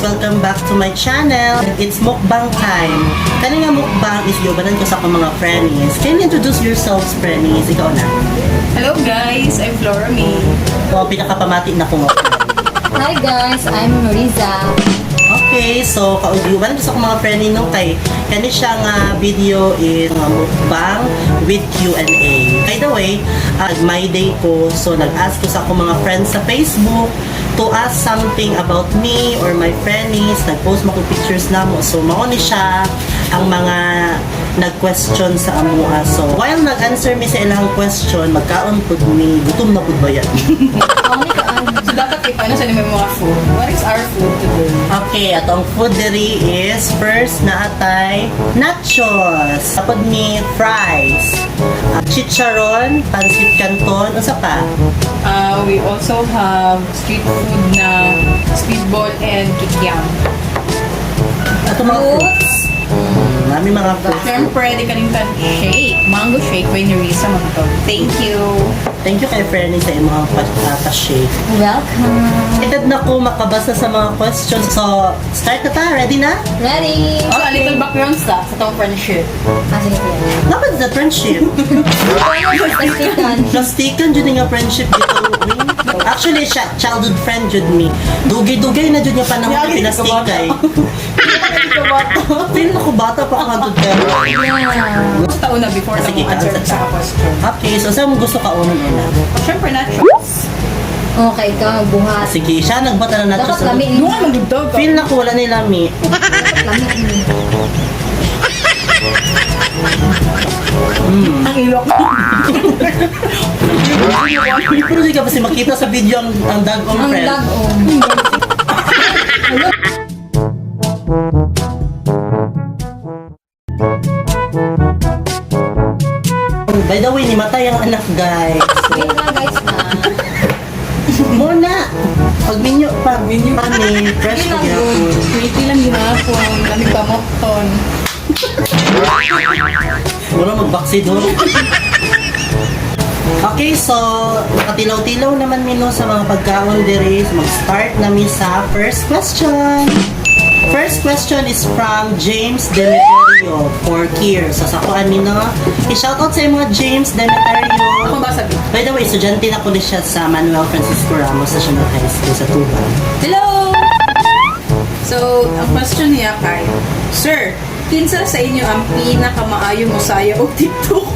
Welcome back to my channel. It's mukbang time. Kani nga mukbang is giubanan ko sa akong mga friends. Can you introduce yourselves, friends? Ikaw na. Hello guys, I'm Flora May. Ikaw ang pinakapamati na ko nga. Hi guys, I'm Riza. Okay, so kaugiubanan ko sa akong mga friends no kay kani siya nga video is nga mukbang with Q&A. By the way, my day ko, so nag-ask ko sa akong mga friends sa Facebook to ask something about me or my friends. Nag-post mo ko pictures na mo. So mao ni siya ang mga nag-question sa amua. So while nag-answer mi sa ilang question, magkaon pud mi, gutom na pud ba yan? So dapat ipano sa may mga food. What is our food today? Okay, atong food diri is first na atay nachos. Tapos ni fries, chicharon, pansit canton, unsa pa? We also have street food na speedball and kikiam. Ato mga fruits. Fruits. Nami mga fruits. Siyempre, di kalimtan shake. Mango shake by Nerissa Magtog. Thank you. Thank you kay Fernie sa imong pa-shake. Welcome. Excited na ko makabasa sa mga questions. So, start na ta. Ready na? Ready? So, a little background stuff sa tong friendship. Ah, sige, sige. Dapat sa friendship. Plastikan. Plastikan jud nga friendship dito. Actually, siya, childhood friend jud mi. Dugay-dugay na jud nga panahon na pinastikay. Feel na ko bata pa ako hantod kayo. Yeah. Sa taon na before Sige, na answer kaon sa question. Okay, so saan mo gusto kaunon una? Siyempre, nachos. Okay, ikaw magbuhat. Sige, siya nagbata na nachos. Dapat lami ni. Nung anong good dog? Feel na ko wala ni lami. Dapat lami ni. Ang ilok. Pero di ka kasi makita sa video ang dagong Ang friend. dagong. By the way, nimatay ang anak, guys. Wait lang guys ah. Muna! Pag minyo pa, minyo pa ni, fresh Yun pa ang gyapon. Wait lang ginapon. Lamig pa mokton. Mura magbaksi doon. Okay, so nakatilaw-tilaw naman mino sa mga pagkaon diri. So, mag-start na mi sa first question. First question is from James Demeterio for Kier. So sa kuan ni no. I-shoutout sa mga James Demeterio. Ako ba sabi? By the way, estudyante na ko ni siya sa Manuel Francisco Ramos National High School sa Tuban. Hello! So, ang question niya kay, Sir, kinsa sa inyo ang pinakamaayo mo saya og TikTok?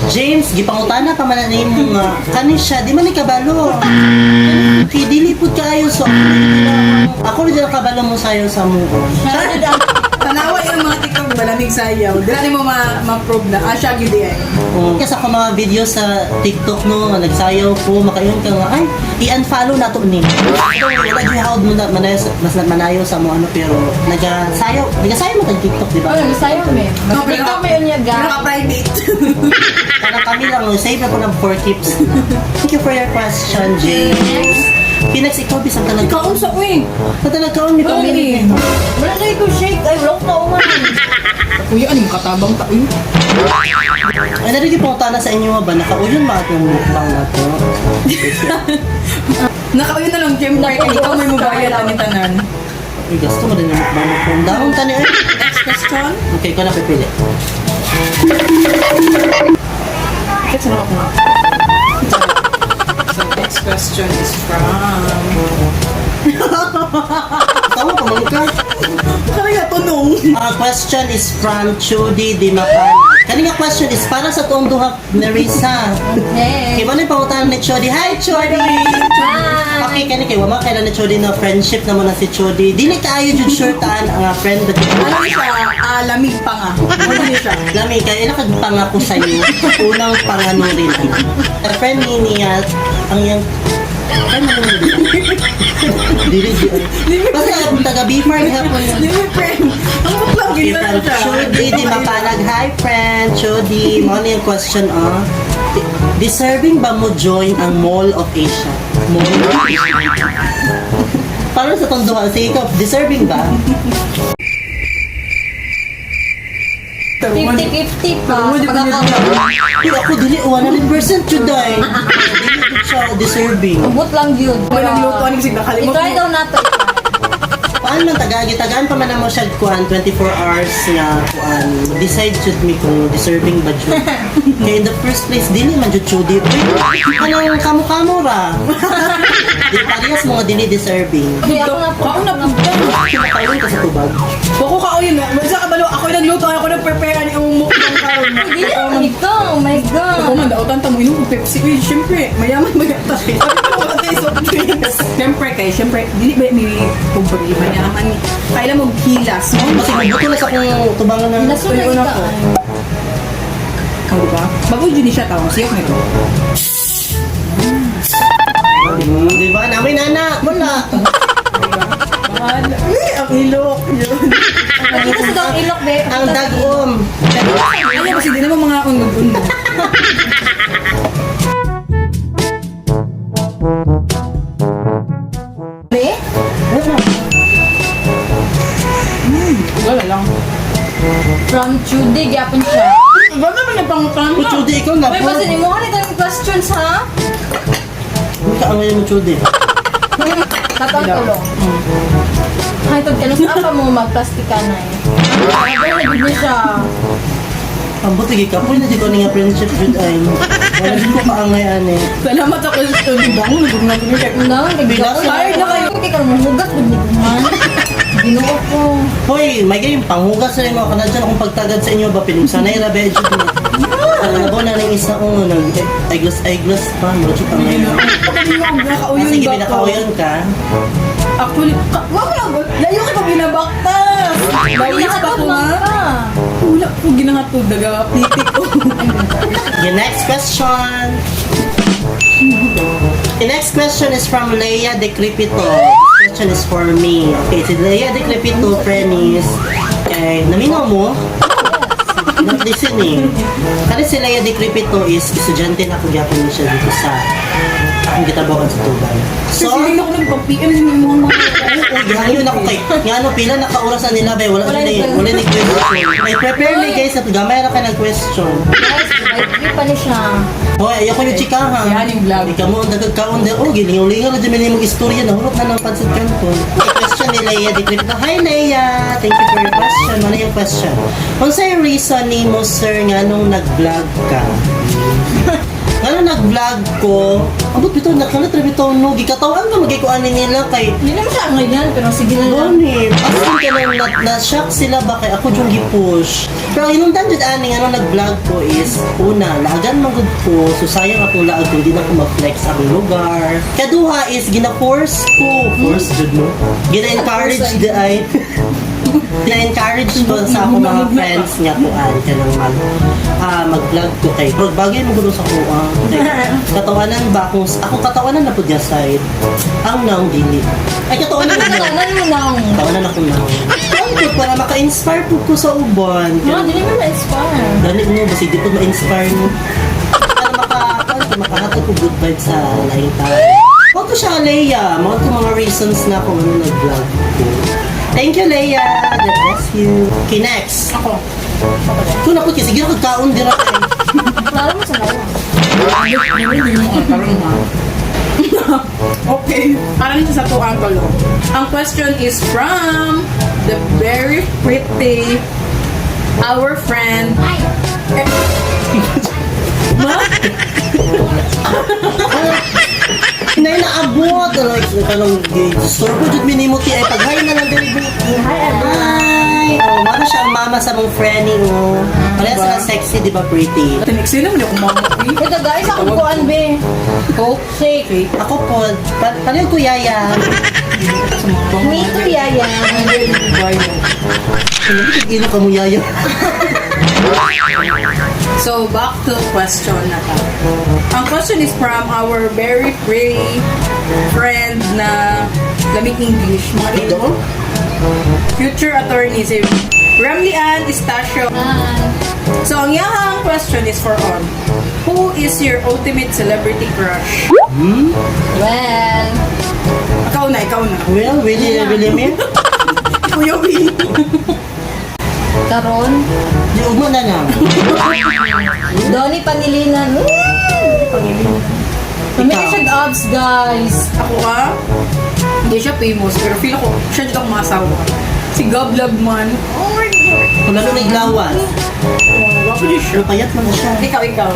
James, gipangutana pa man na nimo nga kani siya di man ni kabalo. Kay dili pud kaayo so ako rin kabalo mo sayo sa muo. Tanawa yung mga TikTok malamig sayaw. Dili mo ma-probe na ah siya gyud ay. Oh. Kasi ako mga video sa TikTok no, nga nagsayaw ko, makayon ka nga ay i-unfollow na to ni. Wala gyud hawd mo na manayo, mas manayo sa mo ano pero nagasayaw, nagasayaw mo tag TikTok di ba? Oh, nagsayaw me. TikTok me yun niya guys. Naka-private. Parang kami lang, no, save na ko ng 4 keeps. Thank you for your question, James. Pinax, ikaw bisan talaga. Ikaw unsa uy? Sa talaga ni Uy. Wala kayo ko shake. Ay, wala ko kauman. Kuya, anong katabang ta uy? Ay, narinig po na sa inyo ba? Nakauyon ba itong mukbang na to? Nakauyon na lang siyempre kay ikaw may mubayad ani tanan. Uy, gusto mo din yung mukbang mo. Kung daon tani, ay. Next question. Okay, ikaw na pipili. Kasi na ako. So, next question is from Tawa ka man ka. Kaya tunong. Question is from Chudi Di Mapana. Kaninga question is para sa tuong duha ni Risa. Hey. Kay ba na yung pangutanan ni Chudi? Hi, Chudi! Hi. Okay, kani kay wama kailan ni Chudi na friendship na mo na si Chudi. Dili kaayo jud sure taan ang friend na Ano siya? Ah, lamig pa nga. Ano siya? Lami, kaya ilang pangako sa'yo. Unang panganurin. Ano. Ang friend ni niya, ang iyang friend mo naman dili. Dili, di. Basta taga Bifar hapon. Di mo friend. Ang buklang Okay, gina from siya. Chudi di Mapanag. Hi, friend. Chudi. Mo na yung question, oh. Deserving ba mo join ang Mall of Asia? Mall of Asia? Para sa tonduhan, sige ikaw, deserving ba? 50-50 pa. Pero, di ba Pagkakaroon. Pero ako dili 100% jud ay. Dili jud siya deserving. Abot lang yun. May nagluto ani kasi nakalimot. I-try daw nato. Paano man taga gitagaan pa man na mo siya kuan 24 hours nga kuan decide jud mi kung deserving ba jud. Kaya in the first place dili man jud chudi. Uy, kanang kamo-kamo ra. Di parehas mga dili deserving. Hindi ako na po. Kaon na po. Kinakaon ka sa tubag. Wako ka yun. Sa kabalo ako yung nagluto, ako nag-prepare ani ang mukbang karon. Hindi na ikaw. Oh my God. Ako man dautan ta mo inom og Pepsi. Uy, syempre, mayaman man ta. Sabi ko wala tayo soft drinks. Syempre kay, syempre dili ba mi pobre, mayaman. Kailan mo hilas mo? Kasi mabuto na sa kung tubangan na. Nasunod Tuyo na ka. ko. Oh, di ba? Bago yun siya tawag siya nito. Di ba? Namin nana, wala. Mahal. Uy, ang ilok. Yun. Nakita sa daw ilok, be. Ang dagom. Ano kasi di naman mga unod-unod. Be? Wala lang. From Judy, gyapon siya. Wala naman yung pangutana. Oh, Chudi, ikaw na Uy, po. basin mo ka nito questions, ha? Hindi ka angay mo, Chudi. Katong tulong. Ay, tod ka nung pa mo magplastika na eh. Ay, nagiging siya. Ang buti ka po, hindi ko nga friendship jud ay. Wala jud ko kaangay ani. Salamat sa question. Di ba? Ang nagugna No, Bilang- Tired na kayo. Hindi ka mahugas, man. Ginoo ko. Hoy, may gayong panghugas na yung mga kanadyan akong pagtagad sa inyo ba pinugsanay ra be jud. Ang nabo na ning isa ko nag eyeglass eyeglass pa mo jud angay na. Ah, Nakauyon sige, ba ko? pinakauyon ka. Actually, wala ko. Layo ka pa binabaktas. Bawis pa ko nga. Wala ko ginangatog. Daga pitik ko. The next question. The next question is from Leia Decrepito. This question is for me. Okay, si Leia Decrepito, premise. Okay, naminaw mo? Not listening. Kasi si Leia Decrepito is estudyante na ako gyapon siya dito sa akong gitabawan sa Tubay. So, So, hindi ako nagpa-PM sa mga mga oo, gihangyun ako kay nga ano pila naka oras na nila bay wala Wala na yung- wala ni question. May prepare me guys at gamay ra ka ng question. Guys, may pa ni siya. Hoy, ayoko yung chikahan. Yan yung vlog. Ikaw mo, ang dagagkaon din. Oh, gilingaw-lingaw na dyan mong istorya. Nahulot na ng pansit canton. May question ni Leia Di Cripto. Hi, Leia! Thank you for your question. Ano yung question? Unsay reason ni mo, sir, nga nung nag-vlog ka? Nga nung nag-vlog ko, abot bitaw, nakalat ra bitaw no. Gikatawan ka magikuan nila kay Hindi naman siya ngayon, pero sige na lang. Gani, as in ka nang na-shock sila ba kay ako yung gi-push. Pero ang hinungdan jud ani nga nung nag-vlog ko is una, laagan man gud ko, so sayang akong laag kung di na ko ma-flex akong lugar. Kaduha is gina-force ko, force jud mo. Gina-encourage di ay gina-encourage ko sa akong mga friends nga kuan kanang mag mag-vlog ko kay pero bagay mo gulo sa kuha kay katawanan ba akong ako katawanan na pud nga side ang naong dili ay katawanan na Katawanan mo lang. Tawanan ako na. Kuan para maka-inspire po ko sa uban. No, hindi naman ma-inspire. Dali mo, basta di po ma-inspire mo. Para maka, kuan ko, makahatag ko good vibes sa laing tao. Huwag ko siya, Leia. Mga ko mga reasons na kung ano nag-vlog ko. Thank you, Leia. God bless you. Okay, next. Ako. Ito na po, kasi sige ako kaon dira. Klaro mo sa lawa. Karon ha. Okay. Para nito sa tuang tulo. Ang question is from the very pretty our friend. Eh, Ma? Hinay na abot. Ano, kanong store ko, jud minimo ti ay pag-hi na lang dali. Hi, Hi! Oh, mano siya ang mama sa mong friendly oh. Pareha sila sexy, di ba, pretty? Tineksena mo na akong mama. eh. Ito guys, ako kuan be. Coke? Shake. Ako po, pareho ko yaya. Me too, Yaya. Ano, ilo ka mo yaya. So, back to question na ta. Ang question is from our very pretty friend na lamig English. Mga ito. Future attorney si Ramli Ann Estacio. Hi. So, ang iyahang question is for all. Who is your ultimate celebrity crush? Well, Ikaw na, ikaw na. Well, Willie, Willie, Willie. Kuya Will. karon Di ugma na lang. Donnie Pangilinan. Kami siya abs, guys. Ako ah, hindi siya famous, pero feel ko, siya dito akong maasawa. Si Gob Lagman. Oh my God. Kung lalo na iglawas. Oh, wapo di siya. Pero payat man na siya. Ikaw, ikaw.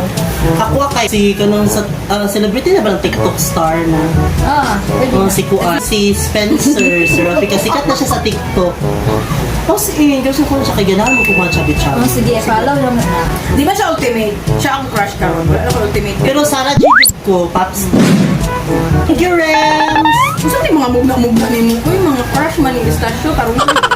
Ako ah, kay si kanang sa celebrity na ba ng TikTok star na? Ah, pwede Oh, na. si Kuan, si Spencer, si Rafi, kasi sikat na siya sa TikTok. Tapos eh, kasi ko siya kay ganahan mo kukuha chubby Oh, chubby. sige, follow naman na. Di ba siya ultimate? Siya ang crush karon. Wala na ko ultimate. Pero Sarah G ko, Paps. Thank you, Rems! Gusto ni mga mugna-mugna ni mo. Uy, mga crush man ni Istasyo. Karon.